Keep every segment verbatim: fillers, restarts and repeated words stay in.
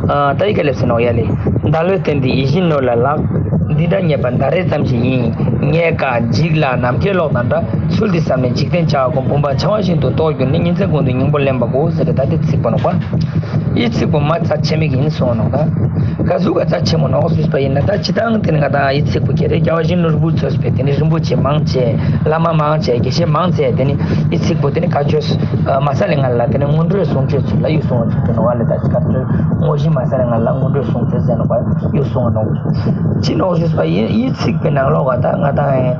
ཨ་ད་ཡི་གེ་ལེབ་ཟེར་ནོག་ཡ་ལེ། འདས་ལོས་བརྟེན་ཏེ་ཡིད་བཞིན་ནོར་ལ་ལགས། འདི་འདྲ་རྙེད་པ་ད་རེས་ཙམ་ཞིག་ཡིན། རྙེད་དཀའ་འཇིག་སླ་ནམ་མཁའི་གློག་དང་འདྲ། ཚུལ་འདི་བསམས་ནས་འཇིག་རྟེན་བྱ་བ་ཀུན། བུམ་པ་འཆང་བ་བཞིན་དུ་རྟོགས་གྱུར་ནས། ཉིན་མཚན་ཀུན་ཏུ་སྙིང་པོར་ལེན་པ་དགོས་ཟེར་ད་དེ་ཚིག་པོ་ནོག་པ། ཡི་ཚིག་པོ་མ་རྩ་ཆེ་མིག་ཡིན་གསུངས་ནོག་ད། ག་ཟུག་ག་རྩ་ཆེན་མོ་ནོག་ཞུས་པ་ཡིན་ན། ད་སྤྱིར་བཏང་དེ་ནི་ང་དང་ཡི་ཚིག་པོ་ཁྱེར་རེ་རྒྱལ་བ་ཡིད་བཞིན་ནོར་བུ་ཚོས་པའི་དེ་ནི་རིན་པོ་ཆེ་མང་ཆེ། བླ་མ་མང་ཆེ། དགེ་བཤེས་མང་ཆེ། དེ་ནི་ཡི་ཚིག་པོ་དེ་ནི་བཀའ་ཆོས་ཨ་མ་ས་ལས་ང་ལ་དེ་ནི་སྔོན་འགྲོའི་གསུང་ཆོས་ཚུལ་ལ་ཡོད་གསུང་བ་ཚུལ་དུ་ནོག་པ་ལེ། ད་ཅི་བཀའ་ཆོས་དངོས་གཞི་མ་ས་ལས་ང་ལ་སྔོན་འགྲོའི་གསུང་ཆོས་ཟེར་ནོག་པ་ཡོད་གསུང་བ་ནོག། ཅི་ནོག་ཞུས་པ་ཡིན། ཡི་ཚིག་པའི་ནང་ལོགས་ཀ་ད་ང་དང་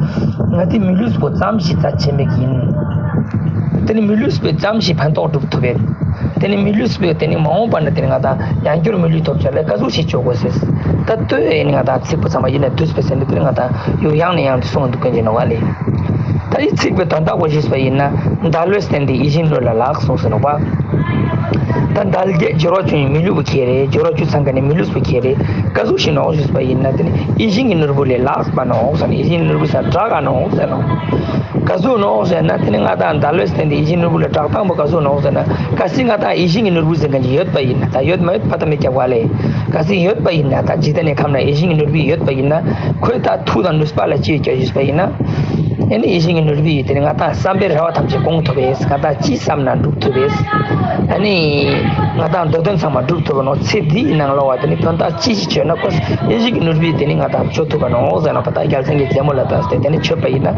ང་དེ་མི་ལུས་པོ་ཙམ་ཞིག་རྩ་ཆེ་མིག་ཡིན། དེ་ནི་མི་ལུས་པོ་ཙམ་ཞིག་ཕན་ཐོགས་སྒྲུབ་ཐུབ་པས། དེ་ནི་མི་ལུས་པའི་དེ་ནི་མ་འོངས་པ་ན་དེ་ནི་ང་དང་ཡང་བསྐྱར་མི་ལུས་ཐོབ་ཆ་ལ་ག་ཟུག་ཞིག་བཅོ་དགོས་ཟེར། ད་ལྟོས་ཨེ་ནི་ང་དང་ཚིག་པོ་ཚང་མ་ཡིན་ན་བསྡུས་པའི་ཟེར་ནི་དེ་ནི་ང་དང་ཡུལ་ཡང་ནས་ཡང་དུ་གསུང་འདུག་གིན་ཅི་ནོག་པ་ལེ། ད་ཡི་ཚིག་པའི་དོན་དག་པོ་ཞུས་པ་ཡིན་ན། འདས་ལོས་བརྟེན་ཏེ་ཡིད་བཞིན་ནོར་ལ་ལགས་གསུངས་ཟེར་ནོག་པ། ད་འདས་རྒས་འགྱུར་བ་བྱུང་བའི་མི་ལུས་པོ་ཁྱེར་རེ། འགྱུར་བ་བྱུང་ཚང་ག་ནས་མི་ལུས་པོ་ཁྱེར་རེ། ག་ཟུག་ཞིག་ནོག་ཞུས་པ་ཡིན་ན། དེ་ནི་ཡིད་བཞིན་གྱི་ནོར་བུ་ལས་ལྷག་པ་ནོག་ཟེར་ནོག། ཡིད་བཞིན་གྱི་ནོར་བུ་ས་དྲག་ག་ནོག་ཟེར་ནོག། ག་ཟུག་ནོག་ཟེར་ན། དེ་ནི་ང་དང་འདས་ལོས་བརྟེན་ཏེ་ཡིད་བཞིན་ནོར་བུ་ལ་དྲག་སྟངས་པོ་ག་ཟུག་ནོག་ཟེར་ན། གལ་སྲིད་ང་དང་ཡིད་བཞིན་གྱི་ནོར་བུ་ཟེར་མཁན་ཅིག་ཡོད་པ་ཡིན་ན། ད་ཡོད་མ་ཡོད་ཕ་ད་མི་རྒྱབ་ག་ལེ། གལ་སྲིད་ཡོད་པ་ཡིན་ན། ད་འཇིག་རྟེན་ནི་ཁམས་ན་ཡིད་བཞིན་གྱི་ནོར་བུ་ཡོད་པ་ཡིན་ན། ཁོས་ད་མཐུ་དང་ནུས་པ་ལ་ཅི་ཡོད་ཀྱང་ཞུས་པ་ཡིན་ན། ཨ་ནི་ཡིད་བཞིན་གྱི་ནོར་བུ་ཡིས་དེ་ནི་ང་དང་བསམ་པའི་རེ་བ་ཐམས་ཅད་སྐོང་ཐུབ་པས། ང་དང་ཅི་བསམ་ན་འགྲུབ་ཐུབ་པས། ཨ་ནི་ང་དང་འདོད་དོན་ཚང་མ་འགྲུབ་ཐུབ་པ་ནོག། ཚེ་འདིའི་ནང་ལོགས་པ་དེ་ནི་དོན་དག་ཅི་ཞིག་བཅོ་ན་ཁོས་ཡིད་བཞིན་གྱི་ནོར་བུས་དེ་ནི་ང་དང་བཅོ་ཐུབ་པ་ནོག་ཟེར་ནོག། ད་རྒྱལ་མཚན་གྱི་རྩེ་མོ་ལ་བཏགས་ཏེ་དེ་ནི་མཆོད་པ་ཡིན་ན།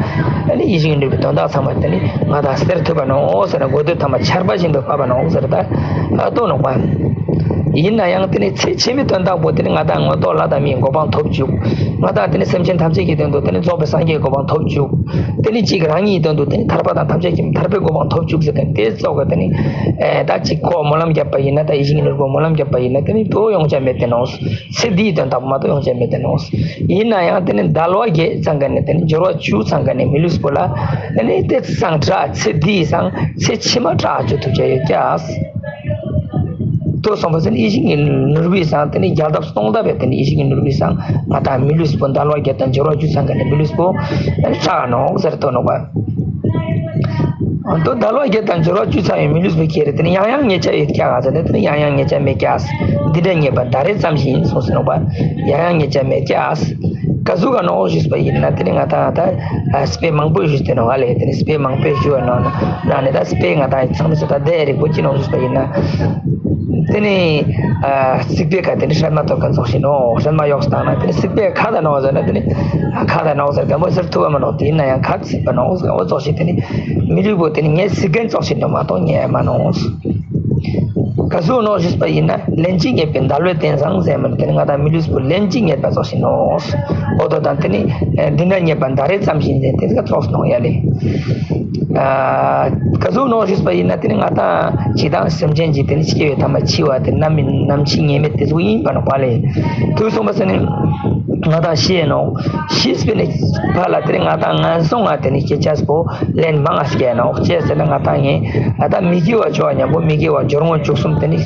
ཨ་ནི་ཡིད་བཞིན་གྱི་ནོར་བུའི་དོན་དག་ཚང་མ་དེ་ནི་ང་དང་སྟེར་ཐུབ་པ་ནོག་ཟེར་ན། དགོས་འདོད་ཐ་མ་ཆར་པ་བཞིན་དུ་བབས་པ་ནོག་ཟེར་ད་ཨ་ཏོ་ནོག་པ། ཡིན་ན་ཡང་དེ་ནི་ཚད་ཆེ་བའི་དོན་དག་པོ་དེ་ནི་ང་དང་མངོན་རྟོགས་ལྷ་དང་མིའི་གོ་འཕང་ཐོབ་བཅུག། ང་དང་དེ་ནི་སེམས་ཅན་ཐམས་ཅད་ཀྱི་དོན་དུ་དེ་ནི་རྫོགས་པའི་སངས་རྒྱས་ཀྱི་གོ་འཕང་ཐོབ་བཅུག། དེ་ནི་གཅིག་རང་ཉིད་དོན་དུ་དེ་ནི་ཐར་པ་དང་ཐམས་ཅད་མཁྱེན་པའི་ཐར་པའི་གོ་འཕང་ཐོབ་བཅུག་ཟེར་མཁན་དེ་ཙོགས་གི་དེ་ནི་ཨེ་ད་ཅིག་ཁོ་སྨོན་ལམ་བརྒྱབ་པ་ཡིན་ན། ད་ཡིད་བཞིན་གྱི་ནོར་བུ་སྨོན་ལམ་བརྒྱབ་པ་ཡིན་ན། དེ་ནི་དོ་ཡོང་ཆ་མེད་དེ་ནོག། ཚེ་འདིའི་དོན་དག་མ་གཏོགས་ཡོང་ཆ་མེད་དེ་ནོག། ཡིན་ན་ཡང་དེ་ནི་འདས་ལོ་རྒས་ཚང་ག་ནས་དེ་ནི་འགྱུར་བ་བཅུག་ཚང་ག་ནས་མི་ལུས་པོ་ལ་དེ་ནི་དེ་སང་དྲག་ཚེ་འདིའི་སང་ཚེ་ཕྱི་མ་དྲག་བཅོ་ཐུབ་ཆ་ཡོད་ཀྱག། དོ་སོང་པ་ཟེར་ན་ཡིད་བཞིན་གྱི་ནོར་བུའི་སང་དེ་ནི་བརྒྱ་ལྡབ་སྟོང་ལྡབ་བས་དེ་ནི་ཡིད་བཞིན་གྱི་ནོར་བུའི་སང་ང་དང་མི་ལུས་པོ་འདས་ལོ་རྒས་དང་འགྱུར་བ་བཅུག་ཚང་ག་ནས་མི་ལུས་པོ་དེ་ནི་དྲག་ནོག་ཟེར་དོ་ནོག་པ། འོ་དོ་འདས་ལོ་རྒས་དང་འགྱུར་བ་བཅུག་ཚར་བའི་མི་ལུས་པོ་ཁྱེར་རེ་དེ་ནི་ཡང་ཡང་རྙེད་ཆ་ཡོད་ཀྱག་ག་ཟེར་ན། དེ་ནི་ཡང་ཡང་རྙེད་ཆ་མེད་ཀྱག། འདི་འདྲ་རྙེད་པ་ད་རེས་ཙམ་ཞིག་ཡིན་གསུངས་ཟེར་ནོག་པ། ཡང་ཡང་རྙེད་ཆ་མེད་ཀྱག། ག་ཟུག་ག་ནོག་ཞུས་པ་ཡིན་ན། དེ་ནི་ང་དང་ད་ཨ་དཔེ་མང་པོ་ཞུས་ཏེ་ནོག་ལེ། དེ་ནི་དཔེ་མང་པོ་ཞུ་བ་ནོག་ན་ནི། ད་དཔེ་ང་དང་ཚང་མ་ཟེར་ད་དེ་རིག་པོ་ཅི་ནོག་ཞུས་པ་ཡིན་ན། དེ་ནི་ཨ་རྩིག་པའི་ཁ་དེ་ནི་སྲན་མ་གཏོར་མཁན་ཙོགས་ཤིག་ནོག། སྲན་མ་གཡོགས་བཏང་ན་དེ་ནི་རྩིག་པའི་ཁ་ད་ནོག་ཟེར་ན། དེ་ནི་ཨ་ཁ་ད་ནོག་ཟེར་ག་མོ་ཟེར་ཐུབ་བ་མ་ནོག། དེ་ཡིན་ན་ཡང་ཁ་ཚིག་པ་ནོག་ཟེར་འོ་ཙོགས་ཤིག་དེ་ནི་མི་ལུས་པོ་དེ་ནི་ངལ་ཚིག་མཁན་ཙོགས་ཤིག་ནོག་མ་གཏོགས་ངལ་མ་ནོག། ག་ཟུག་ནོག་ཞུས་པ་ཡིན་ན། ལན་གཅིག་རྙེད་པའི་འདས་ལོས་བརྟེན་ཟེར་མཁན་དེ་ནི་ང་དང་མི་ལུས་པོ་ལན་གཅིག་རྙེད་པ་ཙོགས་ཤིག་ནོག། འོ་དོ་དང་དེ་ནི་ཨ་འདི་འདྲ་རྙེད་པ་ད་རེས་ཙམ་ཞིག་ཡིན་ཟེར་དེ་ཙོགས་ནོག་ཡ་ལེ། ཨ་ག་ཟུག་ནོག་ཞུས་པ་ཡིན་ན། དེ་ནི་ང་དང་ཅིག་དང་སེམས་ཅན་གྱི་དེ་ནི་སྐྱེ་བའི་ཐ་མ་འཆི་བ་དེ་ནམ་ཡིན་ནམ་འཆི་ངེས་མེད་དེ་ཟུག་ཡིན་པ་ནོག་པ་ལེ། དུས་སོང་པ་ཟེར་ནི་ང་དང་ཤི་ཡ་ནོག། ཤིས་པའི་ནི་ཕར་ལ་དེ་ནི་ང་དང་ངན་སོང་ང་དེ་ནི་སྐྱེ་ཅེས་པོ་ལན་མང་ང་སྐྱེ་ནོག། ཅི་ཟེར་ན་ང་དང་ངི་ཨ་ད་མི་དགེ་བ་བཅོ་བ་མཉམ་པོ་མི་དགེ་བ་སྦྱོར་དངོས་བཅུ་གསུམ་དེ་ནི་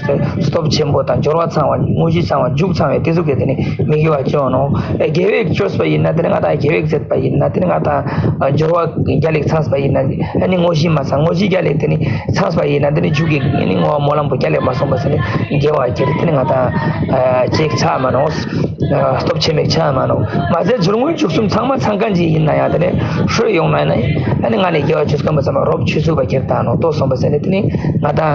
སྟོབས་ཆེན་པོ་དང་། སྦྱོར་བ་ཚང་བ་དངོས་གཞི་ཚང་བ་མཇུག་ཚང་བའི་དེ་ཟུག་གི་དེ་ནི་མི་དགེ་བ་བཅོ་ནོག། ཨ་དགེ་བའི་བཅོས་པ་ཡིན་ན་དེ་ནི་ང་དང་དགེ་བའི་མཛད་པ་ཡིན་ན་དེ་ནི་ང་དང་ཨ་སྦྱོར་བ་རྒྱལ་ལེགས་ཚང་བ་ཡིན་ན་ཨ་ནི་དངོས་གཞི་མ་ཚང་། དངོས་གཞི་རྒྱལ་ལེགས་དེ་ནི་ཚང་བ་ཡིན་ན་དེ་ནི་མཇུག་གི་ཨ་ནི་བསྔོ་བ་སྨོན་ལམ་པོ་རྒྱལ་ལེགས་མ་སོང་པ་ཟེར་ནི་དགེ་བ་ཁྱེར་རེ་དེ་ནི་ང་དང་ཨ་ཅིག་ཚང་མ་ནོག། ཨ་སྟོབས་ཆེ་མིག་ཆ་མ་ནོག། མ་ཟད་སྦྱོར་དངོས་བཅུ་གསུམ་ཚང་མ་ཚང་མཁན་ཅིག་ཡིན་ན་ཡང་དེ་ནི་ཧྲོས་ཡོང་ན་ཡང་ཨ་ནི་ང་ནི་དགེ་བ་ཆོས་སྐམ་པ་ཚང་མ་རོབ་ཆུད་ཟོས་པ་ཁྱེར་ད་ནོག། ལྟོས་སོང་པ་ཟེར་ནི་དེ་ནི་ང་དང་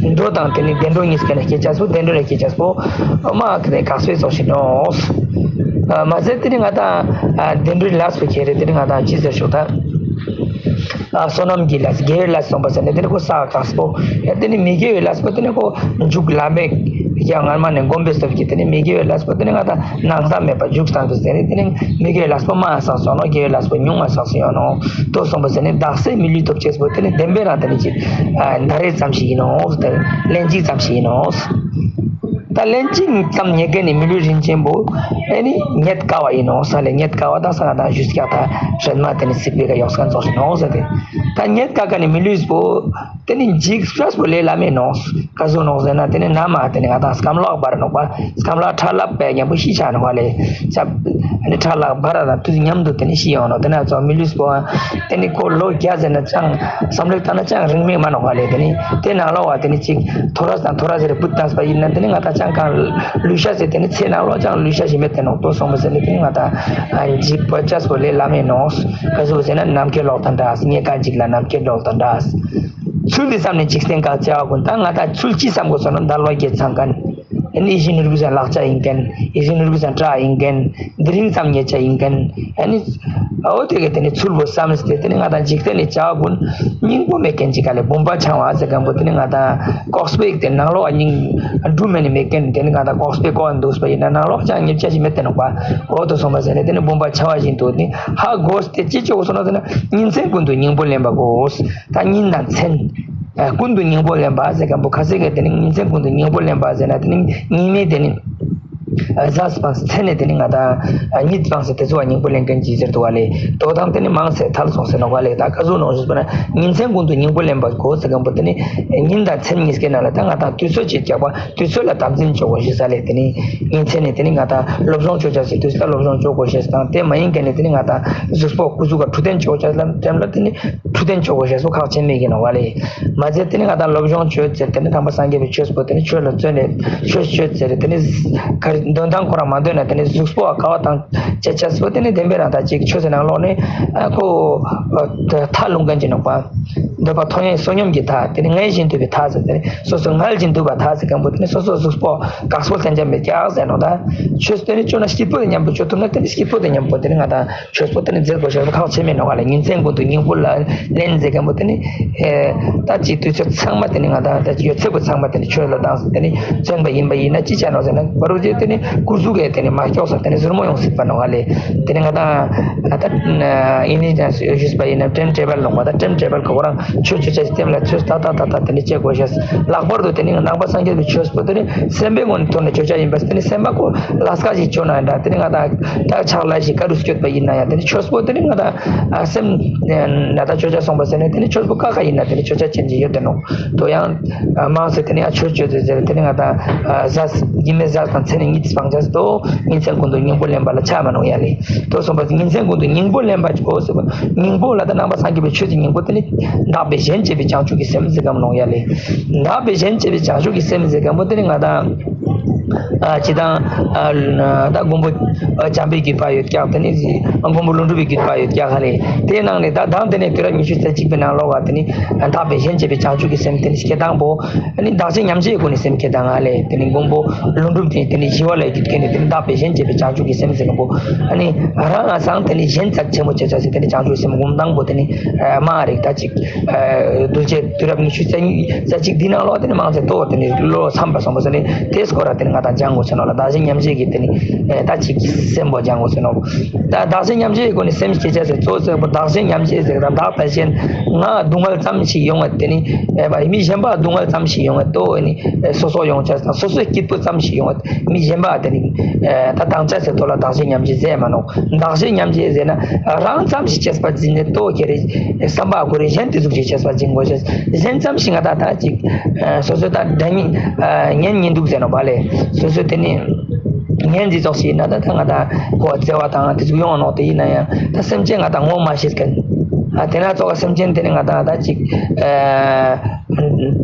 ངན་འགྲོ་དང་དེ་ནི་བདེ་འགྲོ་གཉིས་ཀ་ནི་སྐྱེ་ཅེས་པོ། བདེ་འགྲོ་ལ་སྐྱེ་ཅེས་པོ་མ་གི་ནི་གགས་པའི་ཙོགས་ཤིག་ནོག། ཨ་མ་ཟད་དེ་ནི་ང་དང་ཨ་བདེ་འགྲོའི་ལས་པོ་ཁྱེར་རེ་དེ་ནི་ང་དང་ཅི་ཟེར་ཞུ་ད། ཨ་བསོད་ནམས་ཀྱི་ལས་དགེ་བའི་ལས་སོང་པ་ཟེར་ནི་དེ་ནི་ཁོ་ས་གགས་པོ། ཡ་དེ་ནི་མི་དགེ་བའི་ལས་པོ་དེ་ནི་ཁོ་མཇུག་ལ་མེད་ཀྱང་སྔར་མ་ནས་གོམས་པའི་སྟོབས་ཀྱིས་དེ་ནི་མི་དགེ་བའི་ལས་པོ་དེ་ནི་ང་དང་ནང་ས་མེད་པ་མཇུག་བཏང་དུ་ཟེར་ནི་དེ་ནི་མི་དགེ་བའི་ལས་པོ་མང་ང་བསགས་སོང་ནོག། དགེ་བའི་ལས་པོ་ཉུང་ང་བསགས་སོང་ཡོད་ནོག། ལྟོས་སོང་པ་ཟེར་ནི་དག་ས་མི་ལུས་ཐོབ་ཅེས་པོ་དེ་ནི་བདེན་པའི་རང་དེ་ནི་ཅིག་ཨ་ད་རེས་ཙམ་ཞིག་ཡིན་ནོག། ལན་གཅིག་ཙམ་ཞིག་ཡིན་ནོག། ད་ལན་གཅིག་ཙམ་རྙེད་མཁན་ནི་མི་ལུས་རིན་ཆེན་པོ་ཨ་ནི་རྙེད་དཀའ་བ་ཡིན་ནོག་ཟེར་ལེ། རྙེད་དཀའ་བ་ད་ས་ང་དང་ཞུས་ཀྱག་ད་སྲན་མ་དེ་ནི་རྩིག་པའི་ཁ་གཡོགས་མཁན་ཙོགས་ཤིག་ནོག་ཟེར་ཏེ། ད་རྙེད་དཀའ་མཁན་ནི་མི་ལུས་པོ་དེ་ནི་འཇིག་ཅེས་པོ་ལས་སླ་མོ་ནོག། ག་ཟུག་ནོག་ཟེར་ན་དེ་ནི་ན་མ་དེ་ནི་ང་དང་སྐམ་ལག་འབར་ནོག་པ། སྐམ་ལག་ཁྲ་ལག་པའི་མཉམ་པོ་ཤི་ཆ་ནོག་པ་ལེ། ཨ་ནི་ཁྲ་ལག་འབར་ར་དང་དུས་མཉམ་དུ་དེ་ནི་ཤི་ཡོང་ནོག། དེ་ན་ཙོགས་མི་ལུས་པོ་དེ་ནི་ཁོ་ལོ་བརྒྱ་ཟེར་ན་ཅང་བསམ་བློ་བཏང་ན་ཅང་རིང་མོ་མ་ནོག་པ་ལེ། དེ་ནི་དེ་ནང་ལོགས་པ་དེ་ནི་ཅིག་ཐོ་རས་དང་ཐོ་རས་ཟེར་བུད་བཏང་པ་ཡིན་ན་དེ་ནི་ང་དང་ ཅང་གང་ལུས་ཤ་ཟེར་དེ་ནི་ཚེ་ནང་ལོགས་ཅང་ལུས་ཤ་ཞིག་མེད་དེ་ནོག། ཏོ་སོང་པ་ཟེར་ནི་དེ་ནི་ང་དང་ཨ་འཇིགས་པ་ཅས་པོ་ལས་སླ་མེ་ནོག། ག་ཟུག་ཟེར་ན་ནམ་མཁའི་གློག་དང་འདྲ། ཉེ་དགའ་འཇིག་ལ་ནམ་མཁའི་གློག་དང་འདྲ། ཚུལ་འདི་བསམ་ནས་འཇིག་རྟེན་དཀའ་སྤྱད་པ་ཀུན། ད་ང་དང་ཚུལ་ཅི་བསམ་དགོས་སོང་ན་ད་ལོ་རྒས་ཚང་མཁན། ཨ་ནི་ཡིད་བཞིན་ནོར་བུ་ཚང་ལག་ཆ་ཡིན་མཁན། ཡིད་བཞིན་ནོར་བུ་ཚང་སྐྲ་ཡིན་མཁན། དེ་རིང་ཙམ་ཉེས་ཆད་ཡིན་མཁན། ཨ་ནི་འོ་དེ་གི་དེ་ནི་ཚུལ་བོ་བསམ་སྟེ་དེ་ནི་ང་དང་འཇིག་རྟེན་ནི་བྱ་བ་ཀུན་སྙིང་པོ་མེད་མཁན་ཅིག་ག་ལས་བུམ་པ་འཆང་བ་ཟེར་མཁན་པོ་དེ་ནི་ང་དང་ལྐོག་པའི་དེ་ནང་ལོགས་སྙིང་འབྲུ་མེད་ནི་མེད་མཁན་དེ་ནི་ང་དང་ལྐོག་པའི་ཀོ་འདུག་པ་ཡིན་ན་ནང་ལོགས་ཅང་ཉེས་ཆད་ཅིག་མེད་དེ་ནོག་པ། འོ་དོ་སོང་པ་ཟེར་ནས་དེ་ནི་བུམ་པ་འཆང་བ་བཞིན་དུ་ནི་ཧ་གོ་སྟེ་ཅི་ཅོ་དགོས་སོང་ན་དེ་ནི་ཉིན་མཚན་ཀུན་ཏུ་སྙིང་པོ་ལེན་པ་དགོས། ད་ཉིན་དང་མཚན། ཨ་ཀུན་ཏུ་སྙིང་པོ་ལེན་པ་ཟེར་མཁན་པོ་ཁ་ཟེར་གི་དེ་ནི་ཉིན་མཚན་ཀུན་ཏུ་སྙིང་པོ་ལེན་པ་ཟེར་ན་དེ་ནི་ཉི་མའི་དེ་ནི་ཨ་གཟའ་སྤངས་མཚན་ནས་དེ་ནི་ང་དང་ཨ་ཉིད་སྤངས་ཏེ་དེ་ཚོ་བ་སྙིང་པོ་ལེན་མཁན་ཅིག་ཟེར་འདུག་པ་ལས། དོ་དང་དེ་ནི་མང་སེ་ཐལ་སོང་ཟེར་ནོག་པ་ལས། ད་ག་ཟུག་ནོག་ཞུས་པ་ན་ཉིན་མཚན་ཀུན་ཏུ་སྙིང་པོ་ལེན་པ་དགོས་ཟེར་མཁན་པོ་དེ་ནི་ཉིན་དང་མཚན་གཉིས་ཀའི་ནང་ལ་ད་ང་དང་དུས་ཚོད་ཅིག་བརྒྱབ་པ། དུས་ཚོད་ལ་དམ་འཛིན་ཅོ་དགོས་ཤེས་ས་ལས་དེ་ནི་ཉིན་མཚན་ནས་དེ་ནི་ང་དང་སློབ་སྦྱོང་ཅོ་ཅེས་སི་དུས་ལ་སློབ་སྦྱོང་ཅོ་དགོས་ཤེས་དང་། དེ་མ་ཡིན་མཁན་ནི་དེ་ནི་ང་དང་གཟུགས་པོ་སྐུ་གཟུགས་ཀ་འཕྲོད་བསྟེན་ཅོ་ཅེས་ལ་ཊེམ་ལ་དེ་ནི་འཕྲོད་བསྟེན་ཅོ་དགོས་ཤེས་པོ་ཁག་ཆེ་མེད་ཀྱི་ནོག་པ་ལས། མ་ཚད་དེ་ནི་ང་དང་སློབ་སྦྱོང་ཅོ་ཟེར་དེ་ནི་དམ་པ་སངས་རྒྱས་པའི་ཆོས་པོ་དེ་ནི་ཆོས་ལ་བརྩོན་ནས་ཆོས་ཅོ་ཟེར་དེ་ནི་ག་རེ་འདོན་སྟངས་ཁོ་རང་མ་འདོན་ན་དེ་ནི་གཟུགས་པོ་ཨ་དཀའ་བ་དང་བཅད་ཅེས་པོ་དེ་ནི་བདེན་པའི་རང་ད་ཅིག་ཆོས་ཟེར་ནང་ལོགས་ནི་ཨ་ཁོ་ཨ་མཐའ་ལྷུང་མཁན་ཅིག་ནོག་པ། འདོད་པ་ཐོ་ཡངས་བསོད་སྙོམས་ཀྱི་མཐའ། དེ་ནི་ངལ་ཞིང་དུབ་པའི་མཐའ་ཟེར་དེ་ནི་སོ་སོ་ངལ་ཞིང་དུབ་པའི་མཐའ་ཟེར་མཁན་པོ་དེ་ནི་སོ་སོ་གཟུགས་པོ་དཀགས་པོ་ལྷན་ཅིག་མེད་ཀྱག་ཟེར་ནོག། ད་ཆོས་དེ་ནི་ཅོ་ན་སྐྱིད་པོ་དང་མཉམ་པོ་ཅོ་ཐུབ་ན་དེ་ནི་སྐྱིད་པོ་དང་མཉམ་པོ་དེ་ནི་ང་དང་ཆོས་པོ་དེ་ནི་མཛད་དགོས་ཤེས་པོ་ཁག་ཆེ་མེད་ནོག་པ་ལས། ཉིན་མཚན་ཀུན་ཏུ་སྙིང་པོ་ལ་ལེན་ཟེར་མཁན་པོ་དེ་ནི་ཨེ་ད་ཅིག་དུས་ཚོད་ཚང་མ་དེ་ནི་ང་དང་ད་ཡོད་ཚད་པོ་ཚང་མ་དེ་ནི་ཆོས་ལ་བཏང་སྟེ་དེ་ནི་བརྩོན་པ་ཡིན་པ་ཡིན་ན་ཅི་བྱ་ནོག་ཟེར་ན་བར་དུ་དེ་ནི་སྐུ་གཟུགས་ཀྱི་དེ་ནི་མ་སྐྱོགས་ས་དེ་ནི་ཟུར་མོ་ཡོང་སྲིད་པ་ནོག་པ་ལས། དེ་ནི་ང་དང་ད་ཨིན་ནི་ཅང་ཞུས་པ་ཡིན་ན་ཊེམ་ཊེ་བལ་ནོག་པ། ད་ཊེམ་ཊེ་བལ་ཁོ་རང་ཆོས་ཅོ་ཅེས་སི་ཊེམ་ལ་ཆོས་ད་ད་ད་ད་དེ་ནི་ཅོ་དགོས་ཤེས། ལྷག་པར་དུ་དེ་ནི་ནང་པ་སངས་རྒྱས་པའི་ཆོས་པོ་དེ་ནི་སེམས་པའི་ངོས་ནས་ཐོག་ནས་ཅོ་ཅེས་ཡིན་པས། དེ་ནི་སེམས་པ་ཁོ་ལས་ཀ་ཞིག་ཅོ་ན་འདྲ། དེ་ནི་ང་དང་ད་ཕྱག་ལས་ཞིག་ག་རུ་སྐྱོད་པ་ཡིན་ན་ཡང་དེ་ནི་ཆོས་པོ་དེ་ནི་ང་དང་ཨ་སེམས་ན་ད་ཅོ་ཅེས་སོང་པ་ཟེར་ནས་དེ་ནི་ཆོས་པོ་ཀ་ཁ་ཡིན་ན་དེ་ནི་ཅོ་ཅེས་ཅན་ཅིག་ཡོད་དེ་ནོག། དོ་ཡང་ཨ་མང་སེ་དེ་ནི་ཨ་ཆོས་ཅོ་ཟེར་ཟེར་དེ་ནི་ང་དང་ཨ་གཟའ་ཉི་མའི་གཟའ་དང་མཚན་ནི་ཉིད་སྤང་ཅེས་དོ་ཉིན་མཚན་ཀུན་ཏུ་སྙིང་པོ་ལེན་པ་ལ་ཆ་མ་ནོག་ཡ་ལེ། དོ་སོང་པ་ཉིན་མཚན་ཀུན་ཏུ་སྙིང་པོ་ལེན་པ་ཅིག་གོ་ཟེར་བ། སྙིང་པོ་ལ་ད་ནང་པ་སངས་རྒྱས་པའི་ཆོས་ཀྱི་སྙིང་པོ་དེ་ནི་དག་པའི་གཞན་གཅེས་པའི་བྱང་ཆུབ་ཀྱི་སེམས་ཟེར་གམ་ནོག་ཡ་ལེ། དག་པའི་གཞན་གཅེས་པའི་བྱང་ཆུབ་ཀྱི་སེམས་ཟེར་གམ་པོ་དེ་ནི་ང་དང་ཨ་ཅི་དང་ཨ་ད་མགོན་པོ་ཨ་བྱམས་པའི་བརྒྱུད་པ་ཡོད་ཀྱག། དེ་ནི་མགོན་པོ་ཀླུ་སྒྲུབ་པའི་བརྒྱུད་པ་ཡོད་ཀྱག་ག་ལེ། དེའི་ནང་ནས་ད་དང་དེ་ནས་དུས་རབས་ཉི་ཤུ་རྩ་གཅིག་པའི་ནང་ལོགས་ཀ་དེ་ནི་དག་པའི་གཞན་གཅེས་པའི་བྱང་ཆུབ་ཀྱི་སེམས་དེ་ནི་སྐྱེ་སྟངས་པོ། ཨ་ནི་བདག་གཞན་མཉམ་བརྗེའི་སྒོ་ནས་སེམས་བསྐྱེད་དང་ང་ལས་དེ་ནི་མགོན་པོ་ཀླུ་སྒྲུབ་དེ་དེ་ནི་ཞི་བ་ལྷའི་རྒྱུད་སྐྱེས་ནས་དེ་ནི་བདག་པའི་གཞན་གཅེས་པའི་བྱང་ཆུབ་ཀྱི་སེམས་ཟེར་མཁན་པོ། ཨ་ནི་རང་ང་སང་དེ་ནི་གཞན་ཚབ་ཆེན་མོ་བྱེད་ཆ་ཟེར་དེ་ནི་བྱང་ཆུབ་སེམས་སྒོམ་སྟངས་པོ་དེ་ནི་མ་རིག་ད་ཅིག་གདུལ་བྱའི་དུས་རབས་ཉི་ཤུ་རྩ་གཉིས་རྩ་གཅིག་འདི་ནང་ལོགས་དེ་ནི་མང་ཆེ་ཏོ་དེ་ནི་བློ་འཚམས་པ་སོང་པ་ཟེར་ནི་དེ་སྐོར་ར་དེ་ནི་ང་དང་སྦྱང་དགོས་ཟེར་ནོག་ལ། བདག་གཞན་མཉམ་བརྗེ་གི་དེ་ནི་ད་ཅིག་སེམས་པོ་སྦྱང་དགོས་ཟེར་ནོག། ད་བདག་གཞན་མཉམ་བརྗེའི་སྒོ་ནས་སེམས་བསྐྱེད་ཆ་ཟེར་གཙོ་བོ་བདག་གཞན་མཉམ་བརྗེ་ཟེར་ད་བདག་དང་གཞན་ང་སྡུག་བསྔལ་ཙམ་ཞིག་ཡོང་བ་དེ་ནི་ཨེ་བ་མི་གཞན་པ་སྡུག་བསྔལ་ཙམ་ཞིག་ཡོང་བ་ཏོ་ནི་ཨེ་སོ་སོ་ཡོང་ཆ་དང་སོ་སོའི་སྐྱིད་པོ་ཙམ་ཞིག་ཡོང་བ་མི་གཞན་པ་དེ་ནི་ཨེ་ད་དང་ཆ་ཟེར་ཐོག་ལ་བདག་གཞན་མཉམ་བརྗེ་ཟེར་མ་ནོག། བདག་གཞན་མཉམ་བརྗེ་ཟེར་ན་རང་ཙམ་ཞིག་བྱས་པ་ཅིན་ནི་ཏོ་ཁྱེར་བསམ་པ་ཁོ་རེ་གཞན་དེ་ཟུག་ཞིག་བྱས་པ་ཅིན་གོ་ཤེས། གཞན་ཙམ་ཞིག་ང་ད་ད་ཅིག་ཨེ་སོ་སོ་ད་དགྲ་ཉེ་ཨེ་གཉེན་ཉེ་འདུག་ཟེར་ནོག་པ་ལས། སོ་སོ་དེ་ནི་གཉེན་འདི་ཙོགས་ཤིག་ཡིན་ན་ད་ད་ང་ད་ཁོ་བརྩེ་བ་དང་དེ་ཚོ་ཡོང་ནོག། དེ་ཡིན་ན་ཡང་ད་སེམས་ཅན་ང་ད་ངོ་མ་ཤེས་མཁན། ཨ་དེ་ན་ཙོགས་སེམས་ཅན་དེ་ནི་ང་ད་ད་ཅིག་ཨ་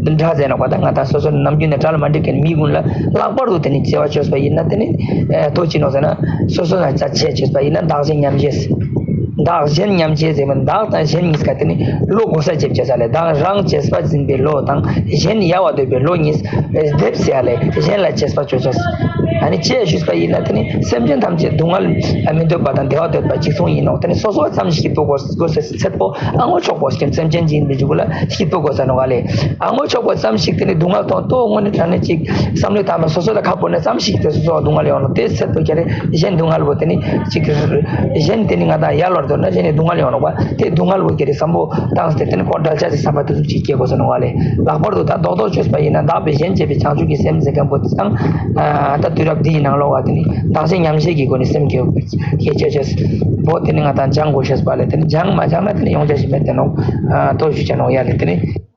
དགྲ་ཟེར་ནོག་པ། ད་ང་ད་སོ་སོ་ནམ་རྒྱུན་ནས་དགྲ་ལ་མ་འགྲིག་མཁན་མི་ཀུན་ལ་ལྷག་པར་དུ་དེ་ནི་བརྩེ་བ་བཅོས་པ་ཡིན་ན་དེ་ནི་ཨ་ཏོ་ཅི་ནོག་ཟེར་ན་སོ་སོ་ན་ཅ་ཆས་བཅོས་པ་ཡིན་ན་བདག་གཞན་མཉམ་བརྗེ། བདག་གཞན་མཉམ་བརྗེ་ཟེར་བ་བདག་དང་གཞན་གཉིས་ཀ་དེ་ནི་བློ་གོ་ས་བཅས་བཅས་ས་ལས་དང་རང་བཅས་པ་འཛིན་པའི་བློ་དང་གཞན་ཡལ་བ་འདོད་པའི་བློ་གཉིས་སྡེབ་ཟེར་ཡ་ལས་གཞན་ལ་བཅས་པ་བཅོས་ཆ། ཨ་ནི་ཅེས་ཞུས་པ་ཡིན་ན་དེ་ནི་སེམས་ཅན་ཐམས་ཅད་སྡུག་བསྔལ་མི་འདོད་པ་དང་བདེ་བ་འདོད་པ་གཅིག་མཚུངས་ཡིན་ནོག། དེ་ནི་སོ་སོ་ཙམ་ཞིག་སྐྱིད་པོ་དགོས་དགོས་ཟེར་ཚད་པོ་ཨ་ངོ་ཆོག་པོ་སྐྱིད་སེམས་ཅན་ཅིག་ཡིན་པའི་འཇུག་ལ་སྐྱིད་པོ་དགོས་ས་ནོག་ག་ལས། ཨ་ངོ་ཆོག་པོ་ཙམ་ཞིག་དེ་ནི་སྡུག་བསྔལ་མཐོང་ཏོ་དངོས་གནས་དྲང་གནས་ཅིག་བསམ་བློ་བཏང་ན་སོ་སོ་ལ་ཁག་པོ་ནི་ཙམ་ཞིག་དེ་སོ་སོ་སྡུག་བསྔལ་ཡོང་ནོག། དེ་ཚད་པོ་ཁྱེར་གཞན་སྡུག་བསྔལ་བོ་དེ་ནི་ཅིག་གཞན་དེ་ནི་ང་དང་ཡལ་བར་འདོད་ན་གཞན་ནི་སྡུག་བསྔལ་ཡོང་ནོག་པ། དེ་སྡུག་བསྔལ་བོ་ཁྱེར་བསམ་བློ་བཏང་སྟེ་དེ་ནི་ཁོ་འགྲལ་ཆ་ཟེར་བསམ་པ་དེ་ཚོ་ཅིག་སྐྱེ་དགོས་ས་ནོག་ག་ལས། ལྷག་པར་དུ་ད་རྡོག་རྡོག་བཅོས་པ་ཡིན་ན་བདག་པས་གཞན་གཅེས་པའི་བྱང་ཆུབ་ཀྱི་སེམས་ཟེར་མཁན་པོ་དེ་དང་ཨ་ད་དུས་རབས་འདིའི་ནང་ལོགས་ཀ་དེ་ནི་བདག་གཞན་མཉམ་བརྗེ་གི་སྒོ་ནས་སེམས་སྐྱེ་སྐྱེ་ཆ་ཆ་བོ་དེ་ནི་ང་དང་སྦྱང་དགོས་ཤེས་པ་ལས། དེ་ནི་སྦྱང་མ་སྦྱང་ན་དེ་ནི་ཡོང་ཆ་ཞིག་མེད་དེ་ནོག། ཨ་ཏོ་ཞུ་ཆ་ནོག་ཡ་ལས། དེ་ནི་